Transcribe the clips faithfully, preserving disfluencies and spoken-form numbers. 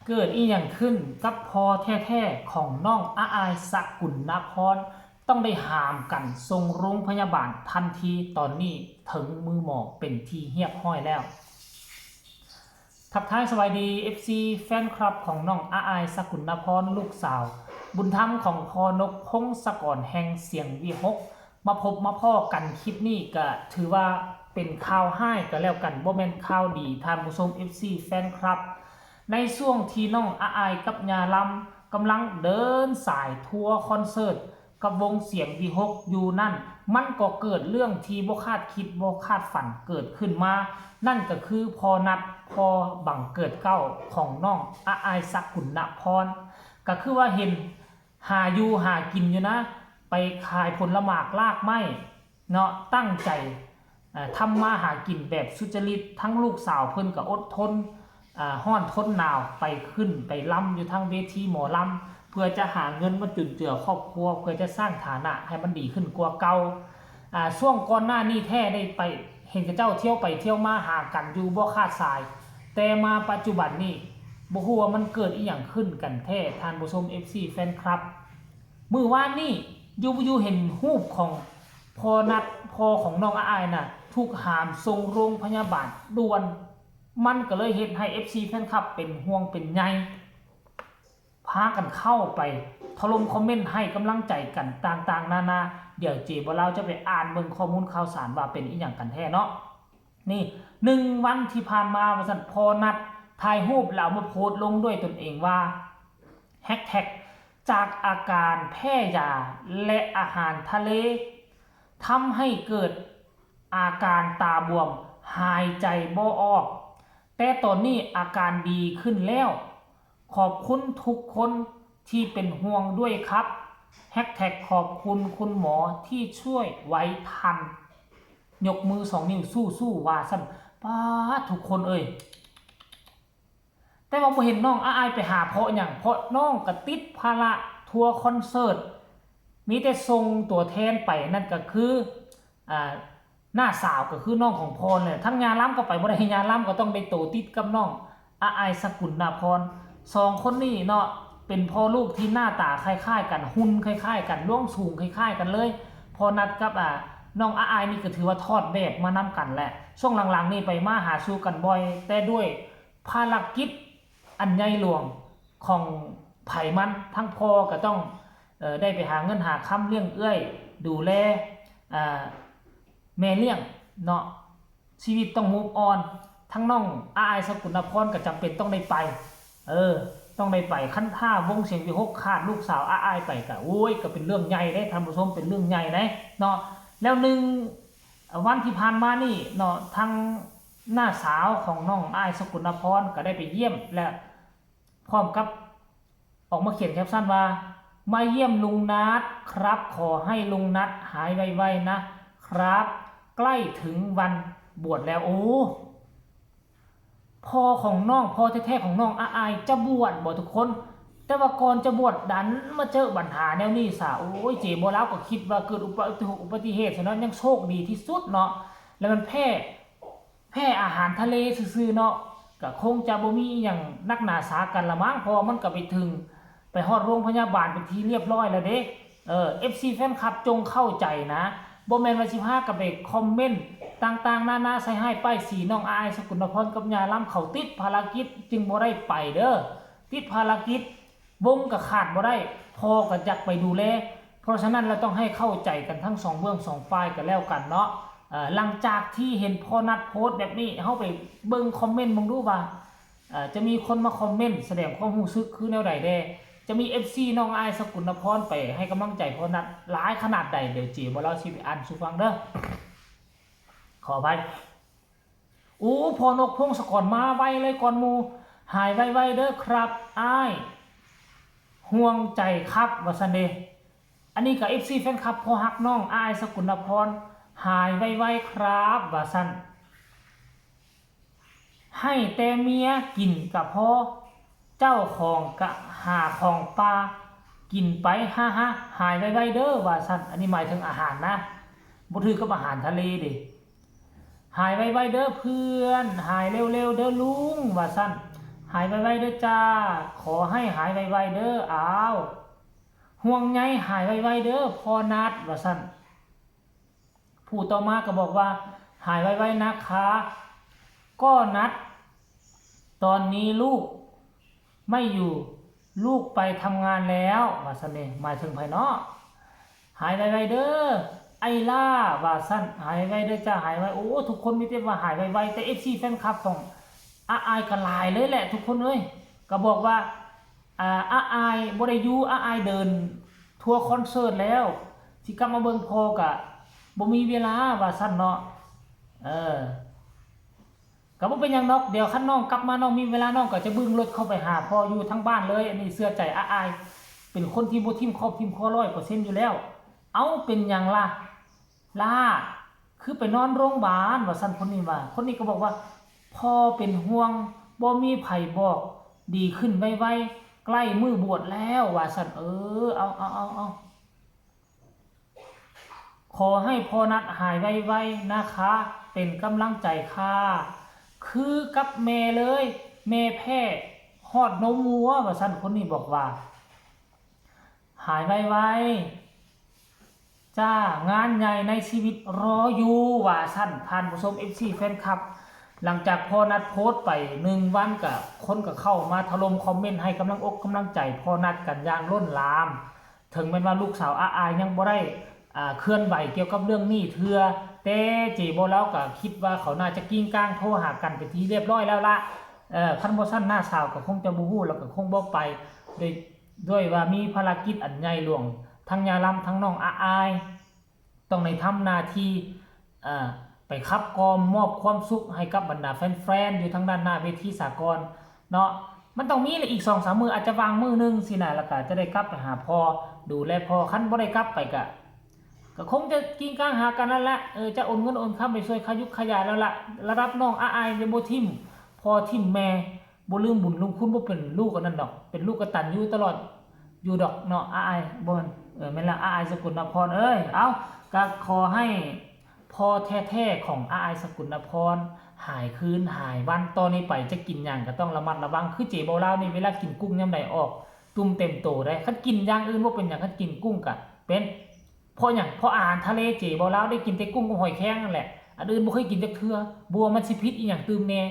เกิดอีหยังขึ้นกับพ่อแท้ๆของน้องอาอายสกุลนพร ต้องได้หามกันส่งโรงพยาบาลทันที ตอนนี้ถึงมือหมอเป็นที่เรียบร้อยแล้ว ทักทายสวัสดี เอฟซี แฟนคลับของน้องอาอายสกุลนพร ลูกสาวบุญธรรมของพ่อนกพงศกรแห่งเสียงวิหก มาพบมาพ้อกันคลิปนี้ก็ถือว่าเป็นข่าวร้ายก็แล้วกัน บ่แม่นข่าวดี ท่านผู้ชม เอฟซี แฟนคลับ ในช่วงที่น้องอาอายกับยาลำกำลังเดินสายทัวร์คอนเสิร์ตกับวงเสียงวิหกอยู่นั่น มันก็เกิดเรื่องที่บ่คาดคิดบ่คาดฝันเกิดขึ้นมา นั่นก็คือพ่อนัด พ่อบังเกิดเกล้าของน้องอาอายสกุลนพร ก็คือว่าเห็นหาอยู่หากินอยู่นะ ไปขายผลหมากรากไม้เนาะ ตั้งใจ อ่า ทำมาหากินแบบสุจริต ทั้งลูกสาวเพิ่นก็อดทน อ่า ร้อนทนหนาวไปขึ้นไปลำอยู่ทางเวทีหมอลำ เพื่อจะหาเงินมาจุนเจือครอบครัว เพื่อจะสร้างฐานะให้มันดีขึ้นกว่าเก่า อ่า ช่วงก่อนหน้านี้แท้ได้ไปเห็นเขาเจ้าเที่ยวไปเที่ยวมาหากันอยู่บ่ขาดสาย แต่มาปัจจุบันนี้บ่ฮู้ว่ามันเกิดอีหยังขึ้นกันแท้ ท่านผู้ชม เอฟซี แฟนคลับ มื้อวานนี้อยู่อยู่เห็นรูปของพ่อนัด พ่อของน้องอาอายน่ะ ถูกหามส่งโรงพยาบาลด่วน มันก็เลยเฮ็ดให้ เอฟซี แฟนคลับเป็นห่วงเป็นใย พากันเข้าไปถล่มคอมเมนต์ให้กำลังใจกันต่างๆนานา เดี๋ยวเจบ่าวลาวจะไปอ่านเบิ่งข้อมูลข่าวสารว่าเป็นอีหยังกันแท้เนาะ นี่ หนึ่งวันที่ผ่านมาว่าซั่น พ่อนัดถ่ายรูปแล้วเอามาโพสต์ลงด้วยตนเองว่า แฮชแท็ก จากอาการแพ้ยาและอาหารทะเลทำให้เกิดอาการตาบวม หายใจบ่ออก แต่ตอนนี้อาการดีขึ้นแล้ว ขอบคุณทุกคนที่เป็นห่วงด้วยครับ แฮชแท็ก ขอบคุณคุณหมอที่ช่วยไว้ทัน ยกมือสองนิ้วสู้ๆว่าซั่น ป๊าด ทุกคนเอ้ย แต่ว่าบ่เห็นน้องอาอายไปหาเพราะหยัง เพราะน้องก็ติดภาระทัวร์คอนเสิร์ต มีแต่ส่งตัวแทนไป นั่นก็คือ อ่า น้าสาวก็คือน้องของพ่อเนี่ย ทั้งยาลำก็ไปบ่ได้ ยาลำก็ต้องได้โตติดกับน้องอาอายสกุลนพร สองคนนี้เนาะ เป็นพ่อลูกที่หน้าตาคล้ายๆกัน หุ่นคล้ายๆกัน ล่วงสูงคล้ายๆกันเลย พ่อนัดกับ อ่า น้องอาอายนี่ก็ถือว่าถอดแบบมานำกันแหละ ช่วงหลังๆนี่ไปมาหาสู่กันบ่อย แต่ด้วยภารกิจอันใหญ่หลวงของไผมัน ทั้งพ่อก็ต้อง เอ่อ ได้ไปหาเงินหาคำเลี้ยงเอื้อย ดูแล อ่า แม่เลี้ยงเนาะ ชีวิตต้อง move on ทั้งน้องอาอายสกุลนพรก็จำเป็นต้องได้ไป เออ ต้องได้ไป คันถ้าวงเสียงวิหกขาดลูกสาวอาอายไปก็ โอ้ย ก็เป็นเรื่องใหญ่เด้ ท่านผู้ชม เป็นเรื่องใหญ่เด้เนาะ แล้วหนึ่งวันที่ผ่านมานี่เนาะ ทางน้าสาวของน้องอาอายสกุลนพรก็ได้ไปเยี่ยม และพร้อมกับออกมาเขียนแคปชั่นว่า มาเยี่ยมลุงนัทครับ ขอให้ลุงนัทหายไวๆนะครับ ใกล้ถึงวันบวชแล้ว โอ้ พ่อของน้อง พ่อแท้ๆของน้องอาอายจะบวชบ่ทุกคน แต่ว่าก่อนจะบวชดันมาเจอปัญหาแนวนี้ซะ โอ้ย เจบ่าวลาวก็คิดว่าเกิดอุบัติอุบัติเหตุซะเนาะ ยังโชคดีที่สุดเนาะ แล้วมันแพ้ แพ้อาหารทะเลซื่อๆเนาะ ก็คงจะบ่มีอิหยังนักหนาสากันละมั้ง เพราะว่ามันก็ไปถึง ไปฮอดโรงพยาบาลเป็นที่เรียบร้อยแล้วเด้ เออ เอฟซี แฟนคลับจงเข้าใจนะ บ่แม่นว่าสิพากันไปคอมเมนต์ต่างๆนานาใส่ร้ายป้ายสีน้องอาอายสกุลนพรกับยาลำ เขาติดภารกิจจึงบ่ได้ไปเด้อ ติดภารกิจ วงก็ขาดบ่ได้ พ่อก็อยากไปดูแล เพราะฉะนั้นเราต้องให้เข้าใจกันทั้งสองเบื้องสองฝ่ายกันแล้วกันเนาะ เอ่อ หลังจากที่เห็นพ่อนัดโพสต์แบบนี้ เฮาไปเบิ่งคอมเมนต์เบิ่งดูว่า เอ่อ จะมีคนมาคอมเมนต์แสดงความรู้สึกคือแนวใดแด่ จะมี เอฟซี น้องอาอายสกุลนพรไปให้กำลังใจพ่อนัดหลายขนาดใด เดี๋ยวเจบ่าวลาวสิไปอ่านสู่ฟังเด้อ ขออภัย โอ้ พ่อนกพงศกรมาไวเลยก่อนหมู่ หายไวๆเด้อครับอ้าย ห่วงใจครับ ว่าซั่นเด้ อันนี้ก็ เอฟซี แฟนคลับพ่อฮักน้องอาอายสกุลนพร หายไวๆครับ ว่าซั่น ให้แต่เมียกินก็พอ เจ้าของก็หาของป่ากินไป ฮ่าๆ หายไวๆเด้อ ว่าซั่น อันนี้หมายถึงอาหารนะ บ่ถือกับอาหารทะเลเด้ หายไวๆเด้อเพื่อน หายเร็วๆเด้อลุง ว่าซั่น หายไวๆเด้อจ้า ขอให้หายไวๆเด้อ อ้าว ห่วงใยหายไวๆเด้อ พ่อนัด ว่าซั่น ผู้ต่อมาก็บอกว่า หายไวๆนะคะ ก็นัด ตอนนี้ลูกไม่อยู่ ลูกไปทำงานแล้ว ว่าซั่นเด้ หมายถึงไผเนาะ หายไวๆเด้อ ไอ้ล่า ว่าซั่น หายไวๆเด้อจ้า หายไว โอ้ ทุกคนมีแต่ว่าหายไวๆ แต่ เอฟซี แฟนคลับของอาอายก็หลายเลยแหละ ทุกคนเอ้ย ก็บอกว่า อ่า อาอายบ่ได้อยู่ อาอายเดินทัวร์คอนเสิร์ตแล้ว สิกลับมาเบิ่งพ่อก็บ่มีเวลา ว่าซั่นเนาะ เออ ก็บ่เป็นหยังดอก เดี๋ยวคันน้องกลับมา น้องมีเวลา น้องก็จะบึ้งรถเข้าไปหาพ่ออยู่ทางบ้านเลย อันนี้เชื่อใจอาอาย เป็นคนที่บ่ถิ่มครอบถิ่มครัวร้อยเปอร์เซ็นต์อยู่แล้ว เอ้า เป็นหยังล่ะ ล่า คือไปนอนโรงบาล ว่าซั่น คนนี้ว่า คนนี้ก็บอกว่า พ่อเป็นห่วง บ่มีไผบอก ดีขึ้นไวๆ ใกล้มื้อบวชแล้ว ว่าซั่น เออ เอา เอา เอา เอา ขอให้พ่อนัดหายไวๆนะคะ เป็นกำลังใจค่ะ คือกับแม่เลย แม่แพ้ฮอดนมวัว ว่าซั่น คนนี้บอกว่า หายไวๆจ้า งานใหญ่ในชีวิตรออยู่ ว่าซั่น ท่านผู้ชม เอฟซี แฟนคลับ หลังจากพ่อนัดโพสต์ไปหนึ่งวันก็คนก็เข้ามาถล่มคอมเมนต์ให้กำลังอกกำลังใจพ่อนัดกันอย่างล้นหลาม ถึงแม้ว่าลูกสาวอาอายยังบ่ได้ อ่า เคลื่อนไหวเกี่ยวกับเรื่องนี้เทื่อ แต่เจบ่าวลาวก็คิดว่าเขาน่าจะกริ้งกร้างโทรหากันเป็นที่เรียบร้อยแล้วละ เอ่อ คันบ่ซั่นน้าสาวก็คงจะบ่ฮู้ แล้วก็คงบ่ไป โดย ด้วยว่ามีภารกิจอันใหญ่หลวง ทั้งย่าลำ ทั้งน้องอาอาย ต้องได้ทำหน้าที่ เอ่อ ไปขับกล่อมมอบความสุขให้กับบรรดาแฟนๆ อยู่ทางด้านหน้าเวทีสากลเนาะ มันต้องมีแหละ อีกสองสามมื้อ อาจจะว่างมื้อหนึ่งสินะ แล้วก็จะได้กลับไปหาพ่อ ดูแลพ่อ คันบ่ได้กลับไปก็ ก็คงจะกริ้งกร้างหากันนั่นแหละ เออ จะโอนเงินโอนคำไปช่วยค่ายุกค่ายาแล้วละ ระดับน้องอาอายเนี่ยบ่ถิ่มพ่อถิ่มแม่ บ่ลืมบุญลืมคุณ บ่เป็นลูกอันนั้นดอก เป็นลูกกตัญญูตลอดอยู่ดอกเนาะ อาอาย บ่แม่น เออ แม่นละ อาอายสกุลนพร เอ้ย เอ้า ก็ขอให้พ่อแท้ๆของอาอายสกุลนพร หายคืนหายวัน ต่อนี้ไปจะกินหยังก็ต้องระมัดระวัง คือเจบ่าวลาวนี่ เวลากินกุ้งยามใดออกตุ่มเต็มโตได้ คันกินอย่างอื่นบ่เป็นหยัง คันกินกุ้งก็เป็น เพราะหยัง เพราะอาหารทะเล เจบ่าวลาวได้กินแต่กุ้งกับหอยแครงนั่นแหละ อันอื่นบ่เคยกินจักเทื่อ บ่ว่ามันสิผิดอีหยังตื่มแน่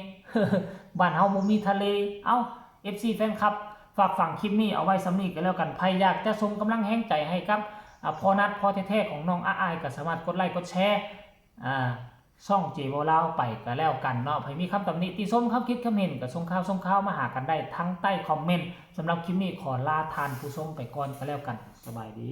บ้านเฮาบ่มีทะเล เอ้า เอฟซี แฟนคลับ ฝากฝังคลิปนี้เอาไว้ส่ำนี้ก็แล้วกัน ไผอยากจะส่งกำลังแฮงใจให้กับ อ่า พ่อนัด พ่อแท้ๆของน้องอาอาย ก็สามารถกดไลค์กดแชร์ อ่า ช่องเจบ่าวลาวไปก็แล้วกันเนาะ ไผมีคำตำหนิติชม คำคิดคำเห็นก็ส่งข่าวส่งข่าวมาหากันได้ทางใต้คอมเมนต์ สำหรับคลิปนี้ขอลาท่านผู้ชมไปก่อนก็แล้วกัน สบายดี